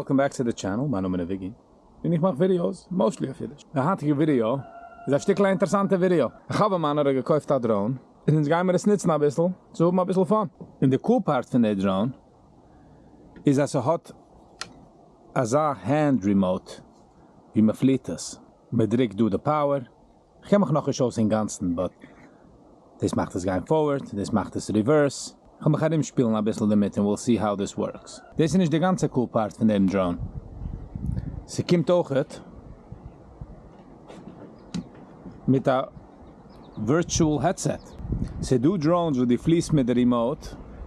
Welcome back to the channel, מיין נאמען איז וויגי, און איך מאך videos, mostly אויף אידיש. די היינטיגע ווידיאו איז א שטיקל א אינטערסאנטע ווידיאו. א חבר מיינער האט געקויפט א drone, און אונז גיימער עס נוצן אביסל, צו האבן אביסל fun. און די cool part פון די drone איז אז ס'האט אזא hand remote ווי מ'פליעט עס. מ'דרוקט דא די power, כ'קען מיך נאכנישט אויס אינגאנצן but דאס מאכט עס גיין forward, דאס מאכט עס reverse, כ'וועל מיך ארומשפילן אביסל דערמיט און we'll see how this works. דאס איז נישט די גאנצע cool part פון דעם drone, ס'קומט אויכעט מיט א virtual headset. ס'איז דא drones וואס דו פליסט מיט די remote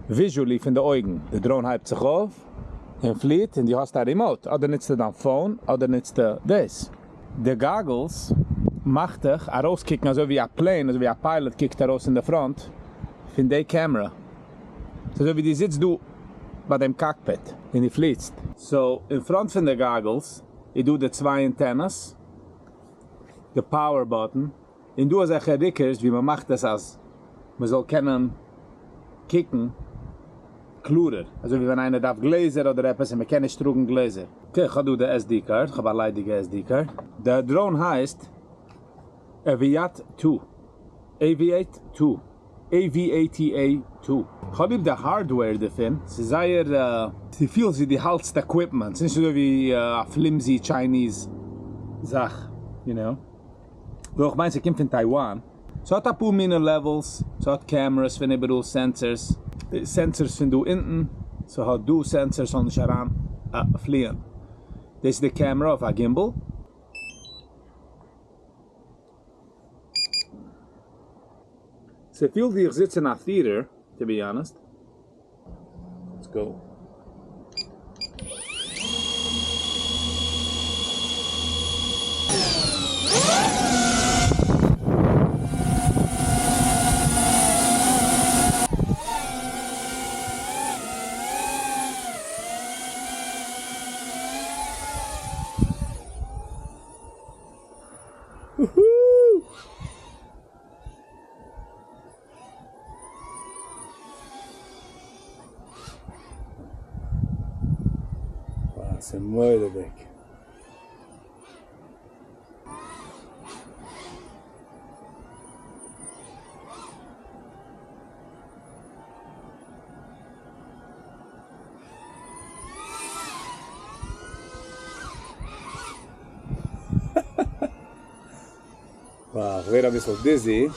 visually פון די אויגן, די drone הייבט זיך אויף און פליעט און דו האסט א remote, אדער נוצטו דיין phone אדער נוצטו דאס. די goggles מאכט דיך ארויסקוקן אזוי ווי א plane, אזוי ווי א pilot קוקט ארויס אין די front פון די קעמרע. ס'איז אזוי ווי דו זיצט דא ביי דעם cockpit און דו פליסט. So אין front פון די goggles איז דא די צוויי antennas, די power button, און דא אזעלכע ריקערס ווי מ'מאכט עס אז מ'זאל קענען קוקן קלארער, אזוי ווי ווען איינער דארף גלעזער אדער עפעס און מ'קען נישט טראגן גלעזער. Okay, כ'האב דא די SD card, כ'האב א ליידיגע SD card. די drone הייסט Aviat 2, Aviate 2, A-V-A-T-A 2. כ'האב ליב די hardware דערפון, ס'איז זייער. ס'פילט ווי דו האלטסט equipment, ס'איז נישט אזוי ווי א flimsy Chinese זאך, you know. וואו כ'מיין ס'קומט פון טייוואן. ס'האט אפאר מינע levels, ס'האט cameras פון איבעראל sensors. Sensors פון דא אונטן, ס'האט דא sensors ס'זאל נישט אריין פליען. דאס איז די קעמרע אויף א gimbal. ס'פילט ווי איך זיץ אין א theater, to be honest. Let's go. Wow, ס'איז מורא'דיג. Wow, כ'ווער אביסל dizzy.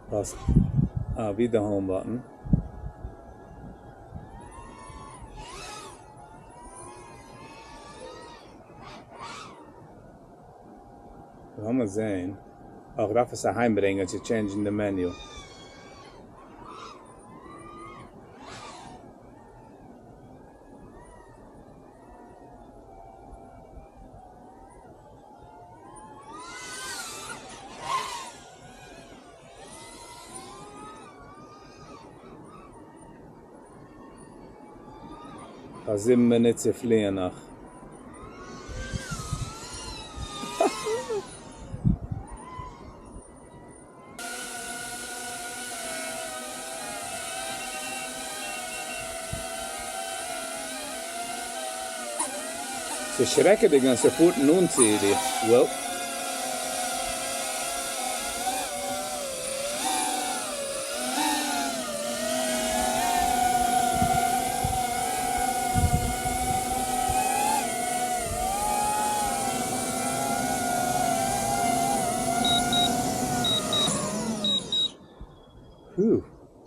וואס? אה, ווי די home button? לאמיר זעהן. אה, כ'דארף עס אהיים ברענגען צו change ן די menu. פאר 7 מינוט צו פליען נאך. ס'איז שרעקעדיג ווען ס'פארט נאנט צו דיר. Well.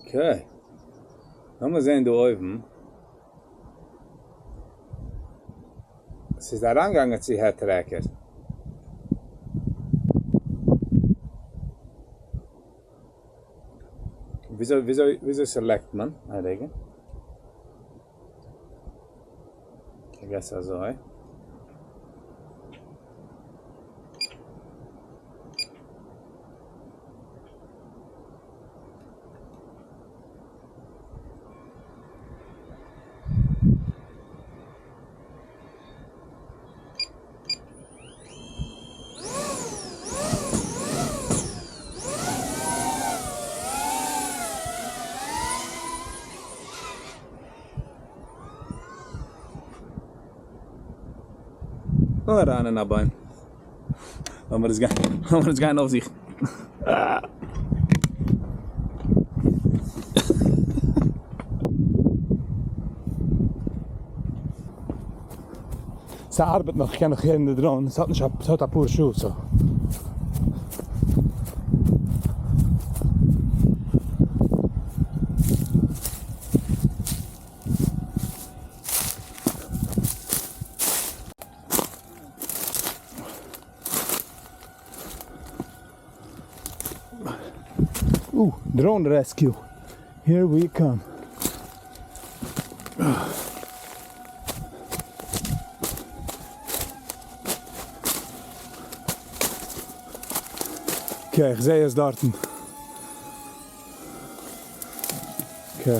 Okay. לאמיר זעהן דא אויבן. ס'איז אריינגעגאנגען צו head tracker. וויאזוי וויאזוי וויאזוי select מען? א רגע. I guess אזוי. אמאל אריין אין א בוים. לאמיר עס גיין, לאמיר עס גיין אויפזוכן. ס'ארבעט נאך, כ'קען נאך הערן די drone, ס'האט נישט א, ס'האט אפאר שעה so. Uh, drone rescue. Here we come. Okay, איך זעה עס דארטן. Okay.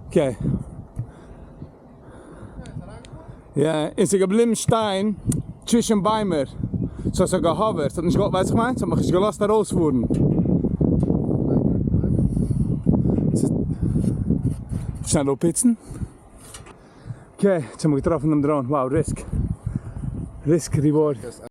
Okay. יא, און ס'איז געבליבן שטיין צווישן ביימער, so ס'האט גע hover ט, ס'האט נישט געוואלט, ווייסט וואס כ'מיין? ס'האט מיך נישט געלאזט ארויספארן. שנעל אפפוצן. Okay, יעצט האבן מיר געטראפן דעם drone, wow, risk, risk reward.